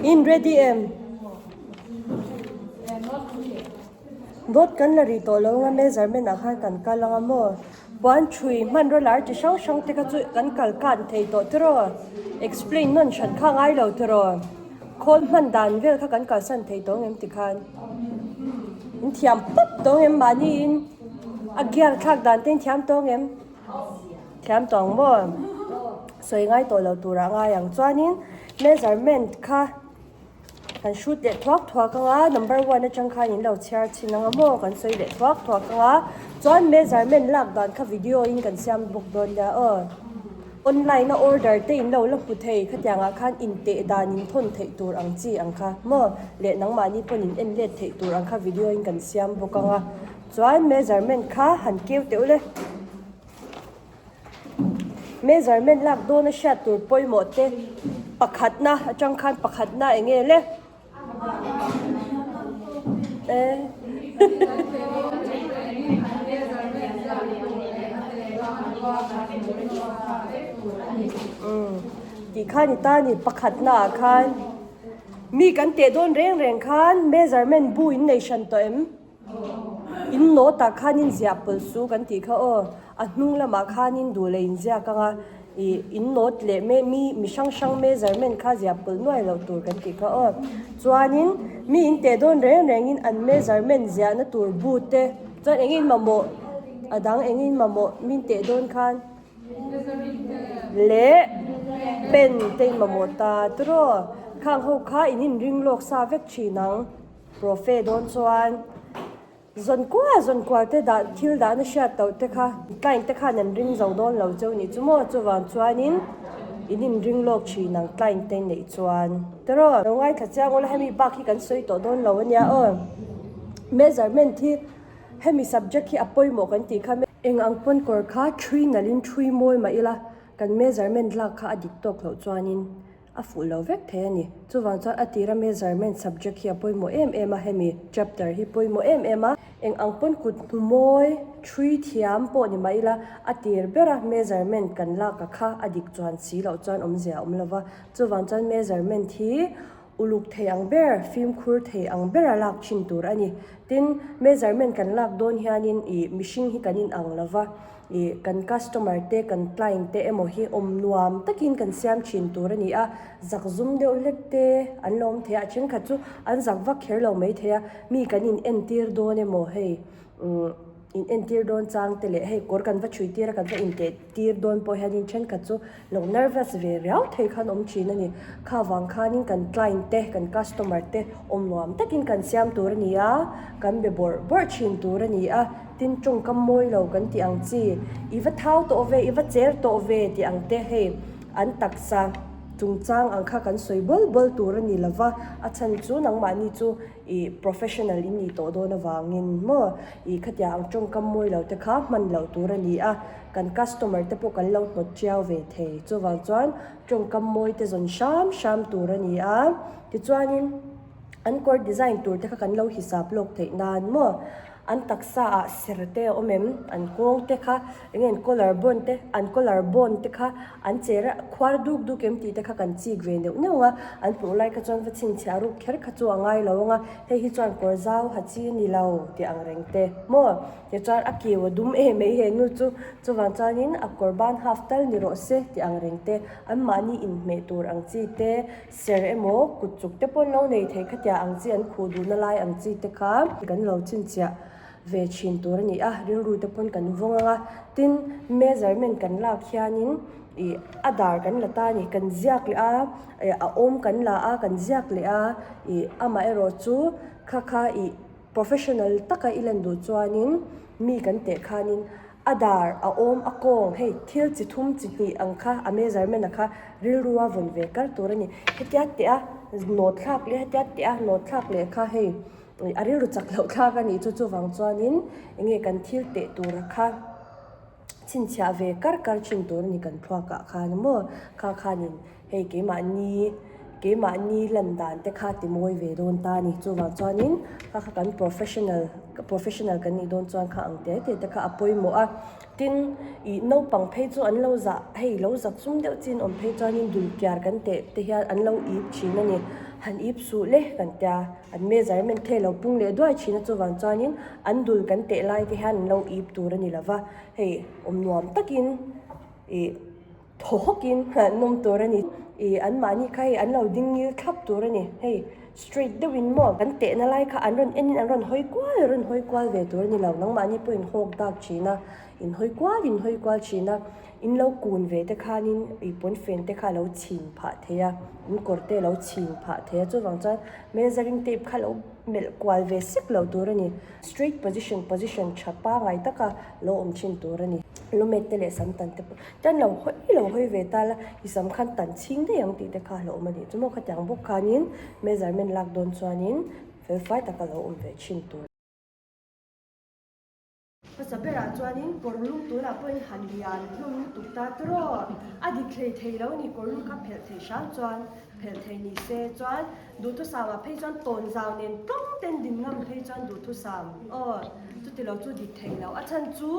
In ready em? Dawt kan la rih tawh lo anga measurement ah khan kan kal anga maw? Puan thui hmanraw lar chi hrang hrang te kha chu kan kal kan thei tawh tiraw? Explain nawn hran kha ngai lo tiraw? Khawl hman dan vel kha kan kalsan thei tawh ang em tikhan? In thiam pawp tawh ang em mahniin a gear thlak dan te in thiam tawh ang em? Thiam tawh ang maw? Sawi ngai tawh lo turah ngai ang. Chuanin measurement kha kan hrut leh thuak thuak ang a, number one atang khan in lo chhiar chhin ang a maw? Kan sawi leh thuak thuak ang a, chuan measurement lak dan kha video in kan siam bawk dawn nia aw. Online a order te in lo la hmu thei khatiang ah khan inteh dan in thawn theih tur ang chi ang kha maw? Leh nangmahni pawn in en let theih tur ang kha video in kan siam bawk ang a. Chuan measurement kha han keu teuh le. Measurement lak dawn a hriat tur pawimawh te pakhatna atang khan pakhatna eng nge le? Tih kha ni ta ni pakhatna ah khan mi kan teh dawn reng reng khan measurement bu in nei hran tawh em? In note ah khanin ziah pawlh su kan tih kha aw, a hnung lamah khanin duh leh inziak anga ih in note leh me mi mi hrang hrang measurement kha ziah pawlh nuai loh tur kan tih kha aw. Chuanin mi in teh dawn reng rengin an measurement ziahna tur bu te chuan engin mamawh a dang engin mamawh min teh dawn khan leh pen te in mamawh ta tiraw khang ho kha in inring lawk sa vek thin ang. Profe dawn chuan zawnkual zawnkual te dah thil dahna hriat tawh te kha client te khan an ring zo dawn lo cheu nih chu maw chuvang chuanin in inring lawk thin ang client te neih chuan tiraw lo ngaithla chiang ula hemi bak hi kan sawi tawh dawn lo ania aw measurement hi hemi subject hi a pawimawh kan tih kha eng ang pawn kawr kha thui nalh in thui mawi mah ila kan measurement lak kha a dik tawk loh chuanin. A fuh lo vek thei a ni. Chuvang chuan a tira measurement subject hi a pawimawh em em a, hemi chapter hi pawimawh em em a. Eng ang pawn kut hmu mawi, thui thiam pawh ni mah ila, a tir bera measurement kan lak a kha a dik chuan si loh chuan awmzia a awm lo va. Chuvang chuan measurement hi uluk thei ang ber, fimkhur thei ang bera lak thin tur a ni. Tin, measurement kan lak dawn hianin ih mihring hi kan inang lo va. Ih, kan customer te, kan client te emaw hi awm nuam takin kan siam thin tur a ni a, zak zum deuh hlek te an lo awm thei a, a thenkhat chu an zak vak kher lo mai thei a, mi kan in entir dawn emaw hei umm in entir dawn chang te leh hei kawr kan va chhui tir a kan va inteh tir dawn pawh hianin thenkhat chu lo nervous ve riau thei khan awm thin a ni. Kha vang khanin kan client te, kan customer te awm nuam takin kan siam tur a ni a, kan be bawrh bawrh thin tur a ni a, tin tawngkam mawi lo kan tih ang chi, i va thau tawh ve, i va cher tawh ve tih ang te hei an taksa chungchang ang kha kan sawi bawl bawl tur a ni lo va, a chhan chu nangmahni chu i professional in nih tawh dawn avangin maw i khatiang ang tawngkam mawi lo te kha hman loh tur a ni a, kan customer te pawh kan lo hnawt chiau ve thei chuvang chuan tawngkam mawi te zawn hram hram tur a ni a tichuanin an kawr design tur te kha kan lo hisap lawk theih nan maw an taksa ah ser te a awm em an kawng te kha eng nge an collar bone te an collar bone te kha an cher a khuar duk duk em tih te kha kan chik ve neuh neuh a an hmuh lai kha chuan va chhinchhiah ruk kher kha chu a ngai lo ang a hei hi chuan kawr zau ha chi a ni lo tih ang reng te maw tichuan a kiu a dum em mai he nu chu chuvang chuanin a kawr ban half tal ni rawh se tih ang reng te anmahni inhmeh tur ang chi te ser emaw kut chuk te pawh an lo nei thei khatiang ang chi an khuh duhna lai ang chi te kha kan lo chhinchhiah ve thin tur a ni a rilru te pawn kan vawng ang a tin measurement kan lak hianin ih a dar kan la ta a ni kan ziak leh a eh a awm kan la a kan ziak leh a ih amaherawh chu kha kha ih professional taka i lan duh chuanin mi kan teh khanin a dar a awm a kawng hei thil chi thum chi hnih ang kha a measurement a kha rilru a vawn ve kar tur a ni hetia teh a nawt thlak leh hetia teh a nawt thlak leh kha hei. A rilru chak loh thlak a nih chu chuvang chuanin eng nge kan thil teh tura kha chhinchhiah ve kar kar thin tur a ni kan thluakah khan maw kha khanin hei keimahni keimahni lan dan te kha ti mawi ve dawn ta a ni chuvang chuanin kha kha kan professional professional kan nih dawn chuan kha ang te te te kha a pawimawh a tin ih naupang phei chu an lo zah hei lo zak sum deuh chin awm phei chuanin dul kiar kan teh te hian an lo ip thin a ni. Han ip suh le kan tia, an measurement the lo pung leh duai thin a chuvang chuanin an dul kan teh lai te hian an lo ip tur a ni lova, hei awm nuam takin ih thaw hawkin an awm tur a ni. Ih anmahni kha hei an lo ding ngil thlap tur a ni, hei straight deuhin maw kan tehna lai kha an rawn enin an rawn hawi kual an rawn hawi kual ve tur a ni lo, nangmahni pawhin hawk dak thin a, in hawi kual in hawi kual thin a. In lo kun ve te khanin ih pawnfen te kha a lo chhin phah thei a, in kawr te a lo chhin phah thei a, chuvang chuan measuring tape kha lo melh kual ve sek lo tur a ni. Straight position, position tha pangai taka lo awm thin tur a ni. Lumet te leh sam tan te pawh te an lo hawi lo hawi ve ta la, i sam khan tan chhing daih ang tih te kha a lo awm a ni. Chumaw khatiang bawk khanin measurement lak dawn chuanin felfai taka lo awm ve thin tur. Hmasa berah chuanin kawrlum tunah pawhin han lian hlawm lutuk ta tiraw? A dik hlei thei lo ni, kawrlum kha phelh thei hram chuan phelh thei ni se chuan duhthusam ah phei chuan tawn zau nen tlawng ten din ngam phei chuan duhthusam aw chuti lo chu dik thei lo. A chhan chu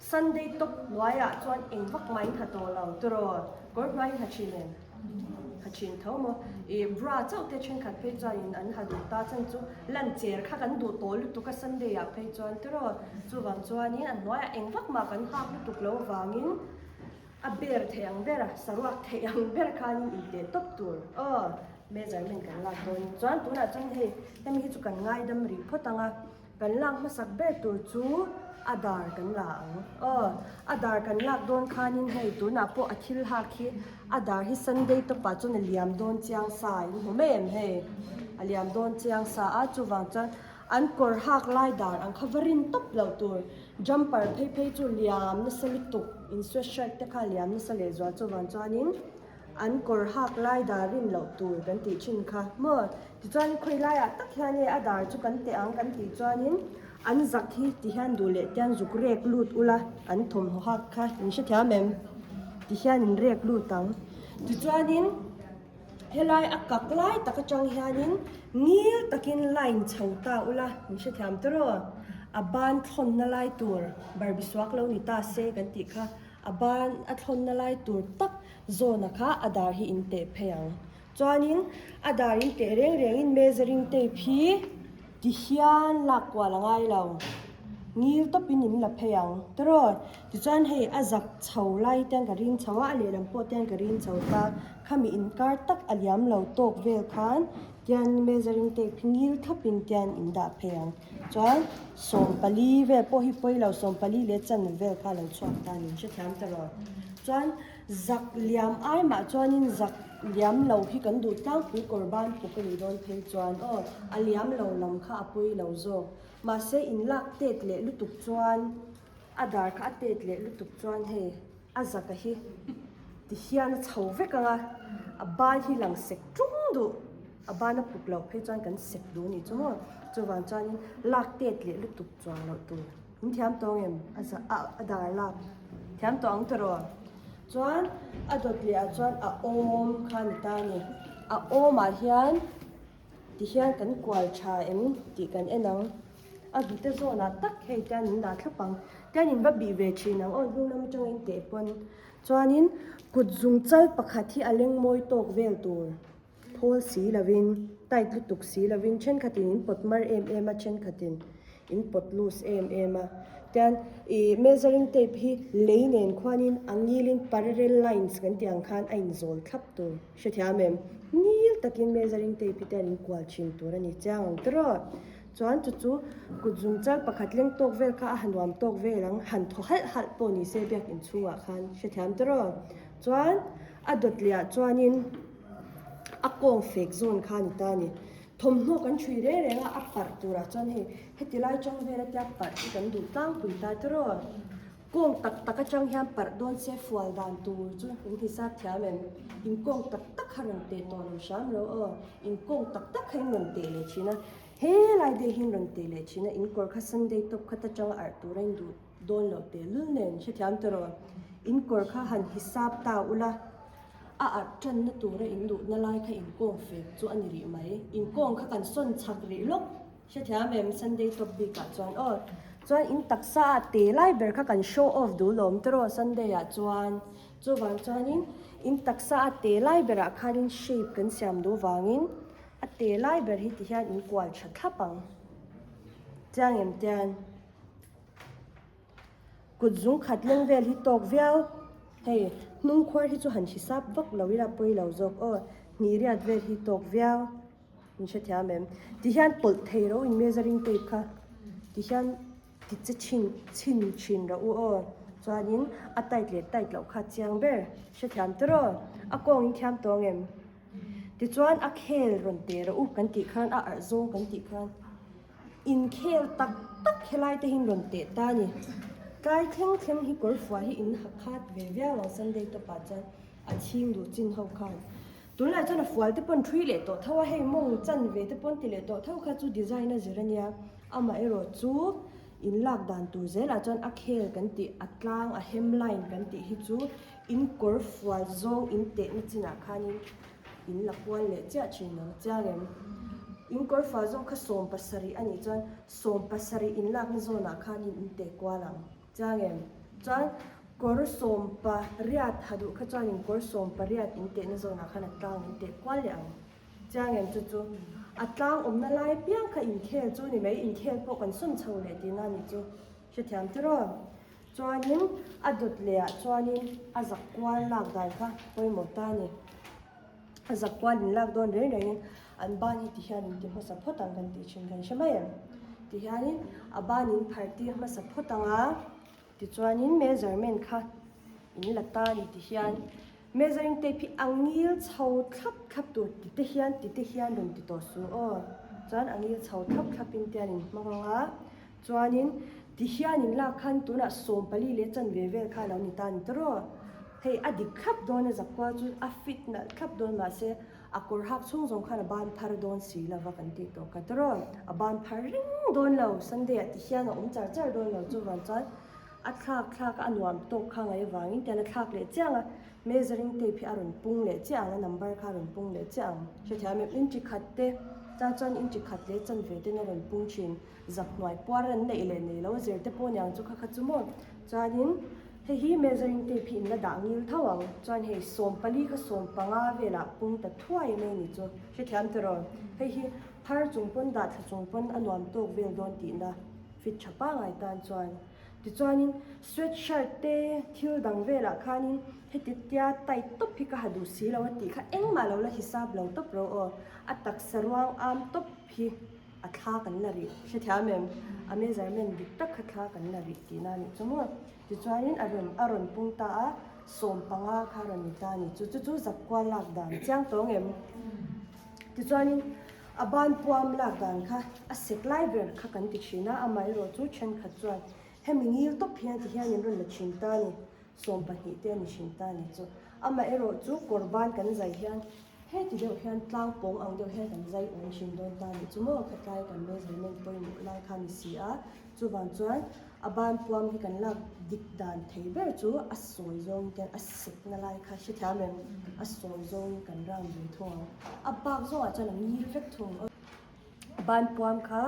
Sunday top hnuaiah chuan eng vak mah in ha tawh lo tiraw? Kawr hnuai in ha thin em? Ha thin tho maw? Ih bra chauh te thenkhat phei chuanin an ha duh ta chan chu lan cher kha kan duh tawh lutuk a Sunday ah phei chuan tiraw chuvang chuanin a hnuaiah eng vak mah kan hak lutuk lo vangin a ber thei ang ber a saruak thei ang ber khanin inteh tawp tur aw measurement kan lak dawn chuan tunah chuan hei hemi hi chu kan ngaidam rih phawt ang a. Kan lak hmasak ber tur chu a dar kan la ang. Aw, a dar kan lak dawn khanin hei tunah pawh a thil hak hi a dar hi Sunday tawpah chuan a liam dawn chiang sa in hmu mai em hei? A liam dawn chiang sa a, chuvang chuan an kawr hak lai dar ang kha va rin tawp loh tur. Jumper phei phei chu liam nasa lutuk, in sweatshirt te kha liam nasa lehzual chuvang chuanin An kawr hak lai dar rin loh tur kan tih thin kha maw? Tichuan khawi laiah tak hian nge a dar chu kan teh ang kan tih chuanin an zak hi ti hian duh leh tian zuk rek lut ula an thawmhnaw hak kha in hrethiam em? Ti hian in rek lut ang. Tichuanin helai a kak lai tak atang hianin ngil takin line chho ta ula in hrethiam tawh aw? A ban thlawnna lai tur barbisuak lo ni ta se kan tih kha. A ban a thlawnna lai tur tak zawna kha a dar hi in teh phei ang. Chuanin a dar in teh reng rengin measuring tape hi ti hian lak kual a ngai lo. Ngil tawpin in la phei ang. Tiraw? Tichuan hei a zak chho lai te hian ka ring chho a, a lehlam pawh te hian ka ring chho ta. Khami inkar tak a liam lo tawk vel khan tian measuring tape hi ngil thlapin tian in dah phei ang. Chuan 14 vel pawh hi pawi lo, 14 leh chan vel kha a lo chhuak ta a ni, hrethiam ta rawh. Chuan zak liam ai mah chuanin zak liam lo hi kan duh tlangpui kawr ban puk a nih dawn phei chuan aw a liam lo lam kha a pawi lo zawk. Mahse in lak tet leh lutuk chuan a dar kha a tet leh lutuk chuan hei a zaka hi ti hian a chho vek ang a, a ban hi lang sek tung duh. A ban a puk loh phei chuan kan sek duh anih chu maw? Chuvang chuanin lak tet leh lutuk chuang loh tur. In thiam tawng em? A za a a dar lak thiam tawh ang tawh. Chuan a dawt leh ah chuan a awm kha a ni ta a ni. A awmah hian tihian kan kual tha em tih kan en ang. A hnute zawnah tak hei tian in dah thlap ang. Tian in va bih ve thin ang aw hnung lam atanga in teh pawn. Chuanin kut zung chal pakhat hi a leng mawi tawk vel tur. Thawl si lovin, tight lutuk si lovin thenkhatin in pawt mar em em a, thenkhatin in pawt loose em em a. Tian ih measuring tape hi lei nen khuanin a ngilin parallel lines kan tih ang khan a inzawl thlap tur hrethiam em? Ngil takin measuring tape hi tian in kual thin tur a ni chiang ang tiraw? Chuan chu chu kut zungchal pakhat leng tawk vel kha a ha nuam tawk vel ang, han thaw halh halh pawh ni se biak inchhungah khan hrethiam tiraw? Chuan a dawt leh ah chuanin. a kawng fek zawn kha a ni ta a ni. Thawmhnaw kan ṭhui reng reng a, a parh turah chuan hei heti lai ṭang vel atia parh hi kan duh tlangpui ta tiraw. Kawng tak tak aṭang hian parh dawn se fual dan tur chu in hisap thiam em? In kawng tak tak kha rawn teh tawh lo hram lo aw. In kawng tak tak kha in rawn teh leh ṭhin a, helai deuh hi in rawn teh leh ṭhin a, in kawr kha Sunday tawp khat aṭanga arh tura in duh dawn loh tehlul nen hrethiam tiraw. In kawr kha han hisap ta ula. A arh tanna tura in duhna lai kha inkawng fek chu a ni rih mai. Inkawng kha kan sawn chak rih lawk. Hrethiam em? Sunday top bikah chuan aw. Chuan in taksa a te lai ber kha kan show off duh lawm tiraw Sunday ah chuan. Chuvang chuanin in taksa a te lai berah khanin shape kan siam duh vangin. A te lai ber hi tihian in kual tha thlap ang. Chiang em tian. Kut zung khat leng vel hi tawk viau. Hei hnung khuar hi chu han hisap vak lo ila pawi lo zawk aw. Hnih riat vel hi tawk viau. In hrethiam em? Tihian tawlh thei ro in measuring tape kha. Tihian ti che chhin chhin thin rawh u aw. Chuanin a tight leh tight loh kha chiang ber. Hrethiam te rawh. A kawng in thiam tawng em? Tichuan a khel rawn teh rawh u kan tih khan a arh zawng kan tih khan inkhel tak tak helai te hi rawn teh ta a ni. Tlai thleng thleng hi kawr fuah hi in ha khat ve viau ang Sunday tawpah chuan a chhing duh chin ho khan. Tunlai chuan a fual te pawn thui leh tawh tho a, hei mawng chan ve te pawn ti leh tawh tho kha chu design a zir a nia. Amaherawh chu in lak dan tur zelah chuan a khel kan tih a tlang a hemline kan tih hi chu In kawr fual zawng in tehna chinah khanin in la kual leh chiah thin ang chiang em? In kawr fual zawng kha 70 a nih chuan 70 in lakna zawnah khanin in teh kual ang chiang em? Chuan kawr 18 ha duh kha chuanin kawr 18 in tehna zawnah khan a tlang in teh kual leh ang chiang em? Chu chu a tlang awmna lai piang kha inkhel chu ni mai, inkhel pawh kan sawn chho leh tihna a nih chu hrethiam tiraw? Chuanin a dawt leh ah chuanin a zak kual lak dan kha pawimawh ta a ni. A zak kual in lak dawn reng rengin an ban hi ti hian in ti hmasa phawt ang kan tih thin kan hre mai em? Ti hianin a ban in phar tir hmasa phawt ang a, tichuanin measurement kha in la ta a ni ti hian measuring tape hi a ngil chho thlap thlap tur ti te hian ti te hian rawn ti tawh suh aw. Chuan a ngil chho thlap thlap in te an in hmang ang a. Chuanin, ti hian in lak khan tunah 14 leh chanve vel kha a lo ni ta a ni tawrh. Hei a dik thlap dawn a zakua chu a fit nalh thlap dawn mahse a kawr hak chhung zawng khan a ban phar dawn si lova kan tih tawh kha tawrh. A ban phar reng dawn lo, Sunday ah ti hian a awm char char dawn lo chuvang chuan a thlak thlak a nuam tawk kha ngaih avangin tian a thlak leh chiang a, measuring tape hi a rawn pung leh chiah ang a number kha a rawn pung leh chiah ang. Hrethiam em? Inchi khat te chang chuan inchi khat leh chanve ten a rawn pung thin. Zak hnuai puar an neih leh nei lo a zir te pawh niang chu kha kha chu maw. Chuanin hei hi measuring tape hi in la dah ngil tho ang. Chuan hei 14 kha 15 velah pung ta thuai mai ni chu. Hrethiam tiraw? Hei hi phar chung pawn dah thla chung pawn a nuam tawk vel dawn tihna fit tha pangai tan chuan. Tichuanin sweat shirt te thil dang velah khanin heti tia tight tawp hi ka ha duh si lo a tih kha engmah lo la hisap lo tawp ro aw. A taksa ruang am tawp hi. A thla kan la rih hrethiam em? A measurement dik tak kha thla kan la rih tihna a nih chu maw? Tichuanin a rawn a rawn pung ta a, 15 kha a rawn ni ta a ni. Chu chu chu zakkual lak dan chiang tawng em? Tichuanin a ban puam lak dan kha a sek lai ber kha kan ti thin a, amaherawh chu thenkhat chuan hemi ngil tawp hian ti hian in rawn la thin ta a ni. 20 te a ni thin ta a ni chu. Amaherawh chu kawr ban kan zai hian Heti deuh hian tlang pawng ang deuh hian kan zai awm thin dawn ta nih chu maw? Khatlai kan measurement pawimawh lai kha ni si a, chuvang chuan a ban puam hi kan lak dik dan thei ber chu a sawi zawng hian a sekna lai kha hrethiam em? A sawi zawng kan round ve thung ang. A bak zawngah chuan a ngil vek thung ang. Ban puam kha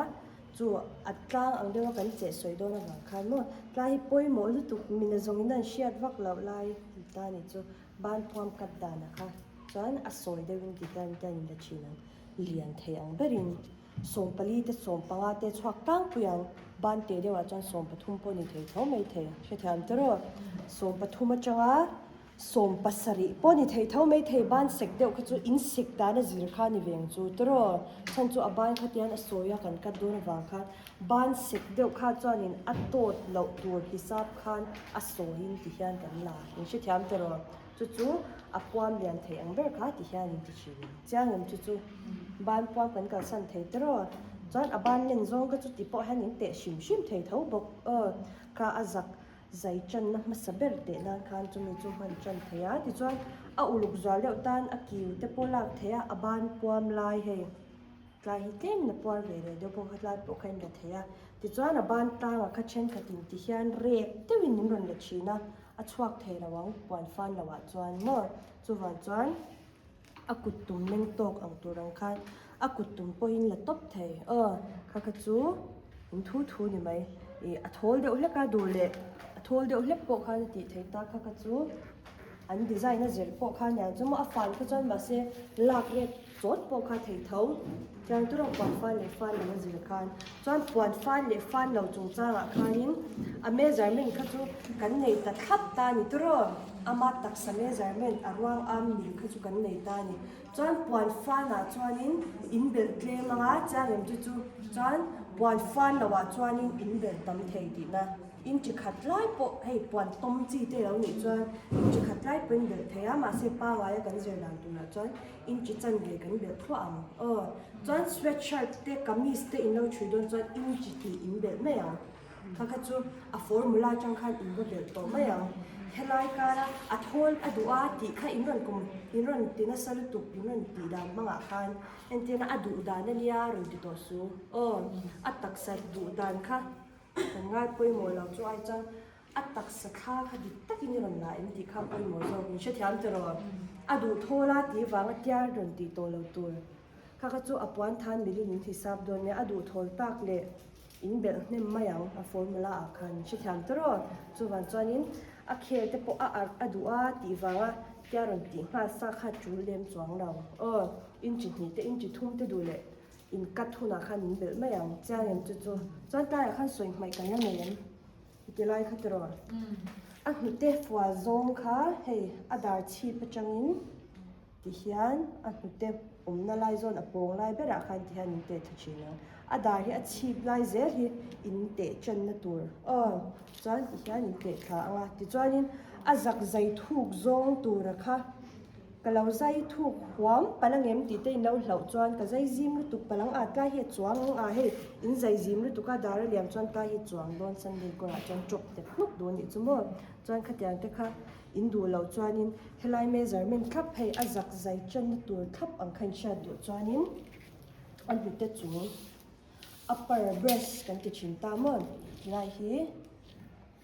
chu a tlang ang deuha kan cheh sawi dawn avang khan maw tlai hi pawimawh lutuk mina zawngin an hriat vak loh lai ta nih chu. Ban puam kat danah kha chuan a sawi deuhin ti hian hian in la thin ang. Lian thei ang berin 14 te 15 te chhuak tlangpui ang. Ban teh deuhah chuan 13 pawh ni thei tho mai thei. Hrethiam te rawh. 13 atanga 17 pawh ni thei tho mai thei. Ban sek deuh kha chu in sek dan a zir kha ni veng chu te rawh. Chhan chu a ban kha tian a sawia kan kat dawn avang khan ban sek deuh kha chuanin a tawt loh tur hisap khan a sawiin ti hian kan la. In hrethiam teh rawh. Chu chu a puam lian thei ang ber kha ti hian in ti thin. Chiang em chu chu ban puam kan kalsan thei teh rawh. Chuan a ban len zawng kha chu ti pawh hian in teh hrim hrim thei tho bawk. Aw kha a zak zai channa hmasa ber teh nan khan chumi chu hman chan thei a. Tichuan a uluk zual deuh tan a kiu te pawh lak thei a, a ban puam lai hei. Tlai hi tlemin a puar ve leh deuh bawk a, tlai pawh kha in la thei a. Tichuan a ban tlangah kha thenkhat in ti hian rek deuhin min rawn la thin a, a chhuak thei lo ang puan fan loh ah chuan maw. Chuvang chuan a kut tum meng tawk ang tur ang khan a kut tum pawhin la tawp thei aw. Kha kha chu in thu thu ni mai. Ih a thawl deuh hlek a duh leh a thawl deuh hlek pawh khan a tih theih ta kha kha chu an design a zir pawh kha aniang chu maw a fan kha chuan mahse lak rek. Chawt pawh kha thei tho. Tiang tur ang puan fan leh fan lo a zir khan chuan puan fan leh fan lo chungchangah khanin a measurement kha chu kan nei ta thlap ta a ni tiraw? Ama taksa measurement a ruang am mil kha chu kan nei ta a ni. Chuan puan fanah chuanin in belh tlem anga chiang em chu chu chuan puan fan loah chuanin in belh tam thei tihna. Inchi khat lai pawh hei puan tawm chi te lo nih chuan inchi khat lai pawhin belh thei a mahse pangaia kan zir dan turah chuan inchi chanve kan belh thluah ang aw. Chuan sweat shirt te kamis te in lo chhui dawn chuan inchi tih in belh mai ang kha kha chu a formula atang khan in va belh tawh mai ang. Helai kara a thawl a duh a tih kha in rawn kum in rawn ti nasa lutuk in rawn tih dan hmangah khan entirna a duh dan ania rawn ti tawh su aw a taksa duh dan kha. Kan ngai pawimawh lo chu ai chuan a taksa thla kha dik takin i rawn la em tih kha pawimawh zawk min hrethiam tiraw? A duh thawl a tih vanga tiar rawn tih tawh lo tur kha kha chu a puan than milin in hisap dawn nia, a duh thawl tak leh in belh hnem mai ang a formula ah khan min hrethiam tiraw? Chuvang chuanin a khel te pawh a arh a duh a tih vanga tiar rawn tih nghal sa kha tul lem chuang lo aw, inchi hnih te inchi thum te duh leh In cut hunah khan in belh mai ang chiang em chu chu chuan tlaiah khan sawi hmaih kan la nei em ti lai kha tiraw a hnute fual zawng kha hei a dar chhip atangin ti hian a hnute awmna lai zawn a pawng lai berah khan ti hian in teh thla thin ang a dar hi a chhip lai zel hi in teh channa tur aw chuan ti hian in teh thla ang a tichuanin a zak zai thuk zawng tura kha. Ka lo zai thuk huam palh angem tih te in lo hlauh chuan ka zai zim lutuk palh ang a, tlai hi a chuang ang a, hei in zai zim lutuk a dar a liam chuan tlai hi chuang dawn Sunday kawrah chuan chawp tep hnuk duh a nih chu maw, chuan khatiang te kha in duh loh chuanin helai measurement thlap hei a zak zai channa tur thlap ang kha in hriat duh chuanin a hnute chung upper breast kan ti thin ta maw tilai hi.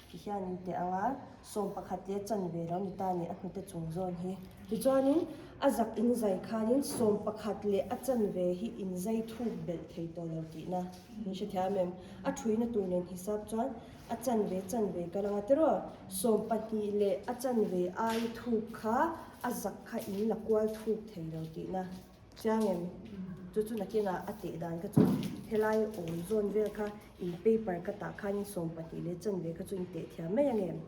Ti hian in teh ang a, 11 leh chanve lo ni ta a ni a hnute chung zawn hi. Tichuanin a zak in zai khanin 11 leh a chanve hi in zai thuk belh thei tawh lo tihna min hrethiam em? A thuina tur nen hisap chuan a chanve chanve kal ang a tiraw? 12 leh a chanve ai thuk kha a zak kha in la kual thuk thei lo tihna. Chiang em? Chu chu nakinah a teh dan kha chu helai awm zawn vel kha in paper ka tah khan in 12 leh chanve kha chu in teh thiam mai ang em?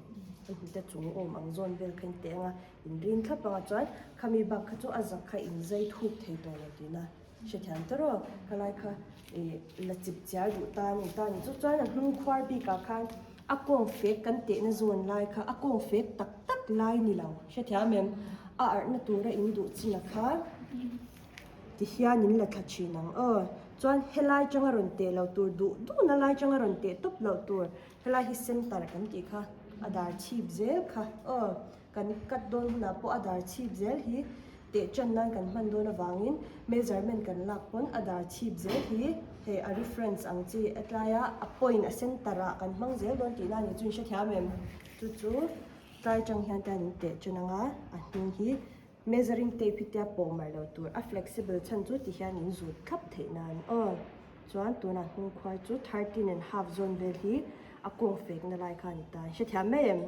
A hnute chung awm ang zawn vel kha in teh ang a, in rin thlap ang a chuan khami bak kha chu a zak kha in zai thuk thei tawh lo tihna hrethiam ta rawh. Khalai kha ih la chip chiar duh ta a ni ta a ni. Chu chuan a hnung khuar bikah khan a kawng fek kan tehna zawn lai kha a kawng fek tak tak lai ni lo hrethiam em? A arhna tura in duh chin a kha ti hian in la thla thin ang aw. Chuan helai tanga rawn teh loh tur duh duhna lai tanga rawn teh tawp loh tur helai hi center kan tih kha a dar chhip zel kha aw. Kan cut dawn hunah pawh a dar chhip zel hi teh tan nan kan hman dawn avangin measurement kan lak pawn a dar chhip zel hi hei a reference ang chi a tlaia a point a center ah kan hmang zel dawn tihna a ni chu in hrethiam em? Chu chu tlai tang hian te an in teh tan anga a hnung hi measuring tape hi tia pawh mar lo tur a flexible chhan chu ti hian in zut thlap theih nan aw chuan tunah hnung khuar chu 13 and half zawn vel hi a kawng fek na lai kha a ni ta hrethiam mai em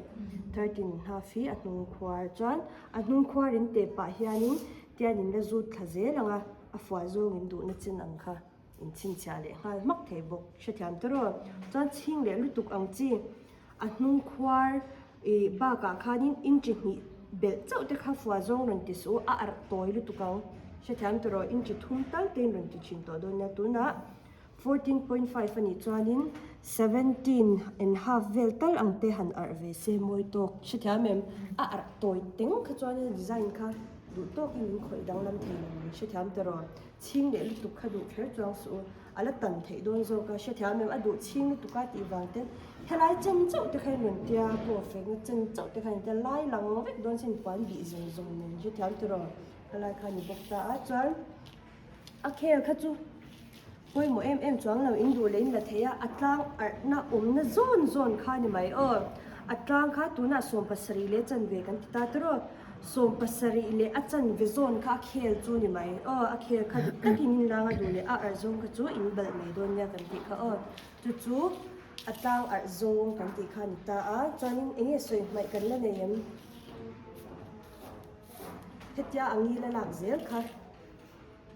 13 and half hi a hnung khuar chuan a hnung khuar in teh pah hianin tian in la zut thla zel ang a a fuah zawng in duhna chin ang kha in chhinchhiah leh nghal hmak thei bawk hrethiam te rawh chuan chhing leh lutuk ang chi. A hnung khuar ih bakah khanin inchi hnih belh chauh te kha fua zawng rawn ti suh a arh tawi lutuk ang. Hrethiam tawh rawh inchi thum tal te in rawn ti thin tawh dawn nia tunah 14.5 a nih chuanin 17 and half vel tal ang te han arh ve se mawi tawk. Hrethiam em? A arh tawi teng kha chuanin design kha duh tawkin min khawih danglam thei lo ang. Hrethiam tawh rawh chhing leh lutuk kha duh kher chuang suh u. A la tan theih dawn zawk a, hrethiam em a duh chhing lutuk a tih vang ten helai chen chauh te kha in rawn tia pawh fekna chen chauh te kha in tia lai lang vek dawn sin puan bih zawng zawng nen hrethiam tiraw helai kha a ni bawk ta a chuan a khel kha chu pawimawh em em chuang lo in duh leh in la thei a a tlang arhna awmna zawn zawn kha a ni mai aw a tlang kha tunah 17 leh chanve kan ti ta tiraw. 70 leh a chanve zawn kha a khel chu ni mai aw, a khel kha dik takin in lang a duh leh a arh zawng kha chu in balh mai dawn nia kan tih kha aw, chu chu a tlang arh zawng kan tih kha a ni ta a, chuanin eng nge sawi hmaih kan la nei em? Hetia a ngil a lak zel kha.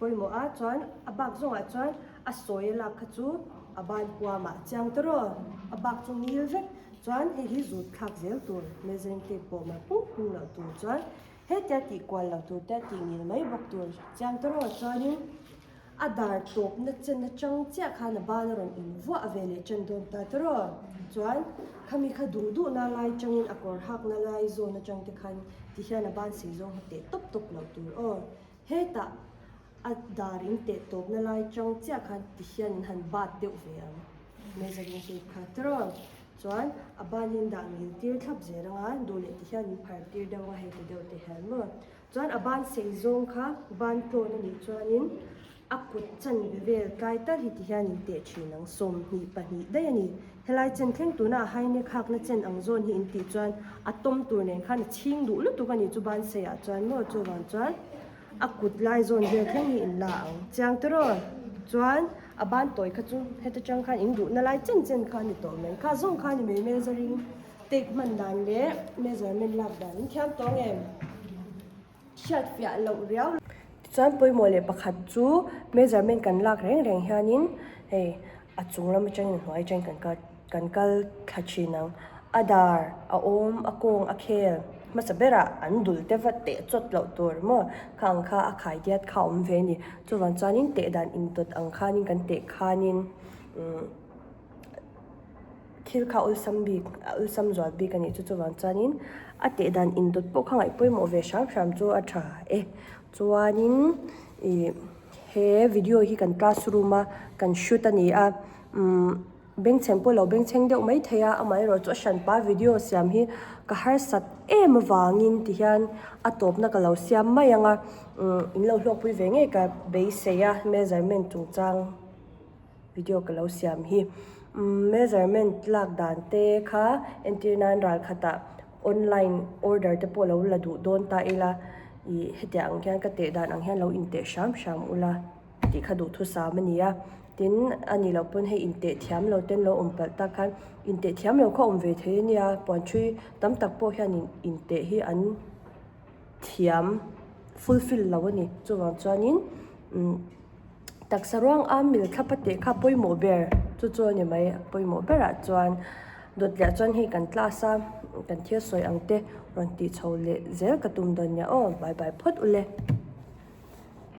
pawimawh a, chuan a bak zawngah chuan a sawi a lak kha chu a ban puamah chiang ta rawh, a bak chu ngil vek chuan hei hi zut thlak zel tur measuring tape pawh mar pung pung loh tur chuan hetia tih kual loh tur te tih ngil mai bawk tur chiang ta rawh chuanin a dar tawpna chen atang chiah khan a ban a rawn invuah ve leh tan dawn ta ta rawh chuan khami kha duh duhna lai tangin a kawr hakna lai zawn atang te khan tihian a ban sei zawng ha teh tawp tawp loh tur aw hetah a dar in teh tawpna lai tang chiah khan tihian in han bat deuh ve ang measuring tape kha ta rawh chuan a ban hi an dah ngil tir thlap zel anga duh leh tihian in phar tir deuh anga hei ti deuh te hian maw. Chuan a ban sei zawng kha ban tlawn a nih chuanin a kut chanve vel tlai tal hi ti hian in teh thin ang, 22 daih a ni. Helai chen thleng tuna a haine khakna chen ang zawn hi in tih chuan a tawm tur nen khan a chhing duh lutuk a ni chu ban seiah chuan maw chuvang chuan a kut lai zawn vel thleng hi in la ang chiang tiraw. Chuan a ban tawi kha chu heta tang khan in duhna lai chen chen kha a ni tawh mai, kha zawng kha a ni mai measuring. Tape hman dan leh measurement lak dan in thiam tawng em? Hriat fiah loh riau. Tichuan pawimawh leh pakhat chu measurement kan lak reng reng hianin hei a chung lam atangin a hnuai atangin kan kal kan kal thla thin ang. A dar, a awm, a kawng, a khel hmasa berah an dul te va teh chawt loh tur maw kha ang kha a khai diat kha a awm ve a ni. Chuvang chuanin teh dan indawt ang khanin kan teh khanin umm. Thil kha awlsam bik a awlsam zual bik a nih chu chuvang chuanin a teh dan indawt pawh kha ngaih pawimawh ve hram hram chu a tha e chuanin ih he video hi kan classroom a kan shoot a ni a umm bengchheng pawh lo bengchheng deuh mai thei a amaherawh chu a hranpa video siam hi ka harsat em avangin ti hian a tawpna ka lo siam mai ang a umm in lo hlawkpui ve ngei ka beisei a measurement chungchang. Video ka lo siam hi measurement lak dan te kha entir nan ral khatah online order te pawh lo la duh dawn ta ila ih hetiang ang hian ka teh dan ang hian lo inteh hram hram ula tih kha duhthusam a ni a tin a nih loh pawn hei inteh thiam lo ten lo awm palh tak khan inteh thiam lo kha awm ve thei a nia puan ṭhui tam tak pawh hian inteh hi an thiam fulfill lo a ni chuvang chuanin umm. Taksa ruang a mil thlap a teh kha pawimawh ber chu chu a ni mai a pawimawh berah chuan dawt leh chuan hei kan class a kan thil sawi ang te rawn tih chho leh zel ka tum dawn nia aw bye bye phawt ule.